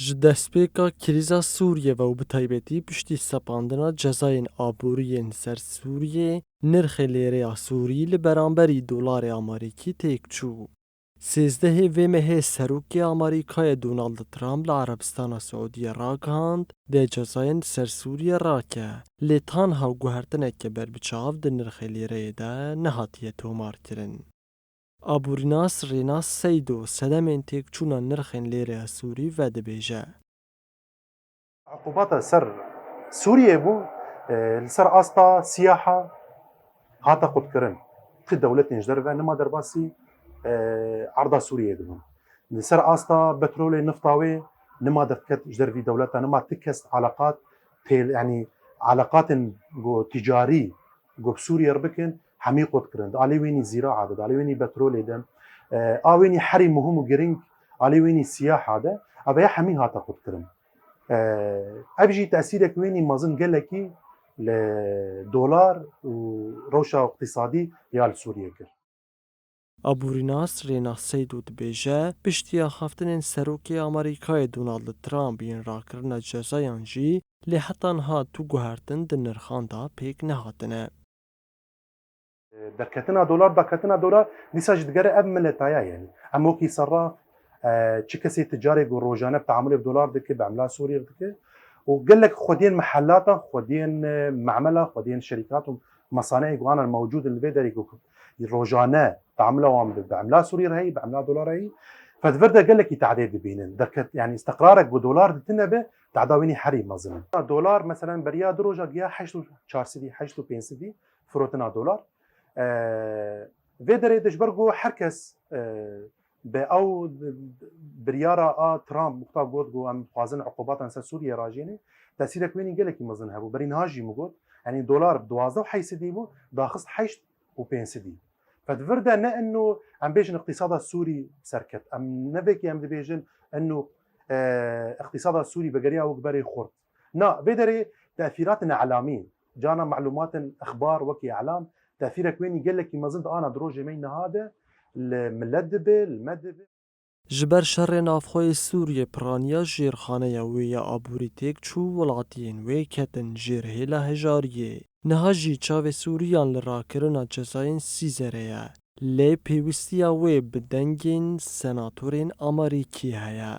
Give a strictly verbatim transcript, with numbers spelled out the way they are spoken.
Ji destpêka krîza Sûriyê ve û bi taybetî piştî sepandina cezayên aborî yên ser Sûriyê, nirxê lêreya Sûrî li beramberî dolarê Amerîkî têk çû. Sêzdehê vê mehê Serokê Amerîkayê Donald Trump li Erebistana Siûdiyê ragihand, dê cezayên ser Sûriyê rake, lê tanha guhertineke berbiçav di nirxê lêreyê de nehatiye tomarkirin. Aborînas Rênas Seydo sedemên têkçûna nirxên lêreya Sûrî vedibêje. Uqubata ser Sûriyê bû, e, li ser asta siyaha hate qutkirin. Ti dewletên ji derve nima derbasî, e, erda Sûriyê dibin. Li ser asta petrolê, nifta wê nima derket ji dervî dewleta, nima ti kes eleqat têl, yanî eleqatên ku ticarî ku bi Sûriyê re bikin, hemî qut kirin. Di alî wênî zîraa de, di alî wênî petrolê de, e, a wênî herî muhim û girîng, alî wênî siyaha de, ev ya hemî hate qut kirin. E, ev jî tesîrek wênî mezin gelekî li dolar û rewşa îqtîsadî ya li Sûriyê kir. Aborînas Rênas Seydo dibêje, piştî axaftinên Serokê Amerîkayê Donald Trump yên rakirina cezayan jî, lê heta niha tu guhertin di nirxan de pêk nehatine. Derketina dolar, daketina dolar, dîsa jî digere ev mileta ye, yanî. Em wekî serraf, e, çi kesê ticarê ku rojane bi teamulê bi dolar dike, bi emla Sûriyê dike. Û gelek xwediyên mehellatan, xwediyên, e, memela, xwediyên şerîkat û mesaneyê ku ana mewcûd in li vê derê ku rojane teamula wan bi, bi emla Sûriyê re heyî, bi emla dolar heyî. Fedvir de gelekî tehdê dibînin. Derket, yanî îstiqrarek ku dolar di tine be, tehda wînî herî mezin in. Dolar, meselen, beriya du roja giya heşt û çar sedî, heşt û pênc sedî firotina dolar. E, vê derê de ji ber ku her kes, e, bi ew biryara a Trump wexta got ku em dixwazin uqubatan ser Sûriyê rajêne, tesîrek wênî gelekî mezin hebû. Berî niha jî min got, yanî dolar bi duwazdeh û heşt sedî bû, daxist heşt û pênc sedî. Fedvir de ne inu em bêjin iqtîsada Sûrî serket. Em ne vekî em dibêjin inu, e, iqtîsada Sûrî vegeriya wek berê xurt. Na, vê derê tesîratin elamî, cana malûmatin exbar wekî elam, tesîrek wênî gelekî mezin di ana di rojê me niha de li milet dibe, li me dibe. Ji ber şerê navxwe yê Sûriyê piraniya jêrxaneya wê ya aborî têk çû, welatiyên wê ketin jêr hêla hejariyê. Niha jî çavê Sûriyan li rakirina cezayên Sîzerê ye. Lê pêwîstiya wê bi dengên senatorên Amerîkî heye.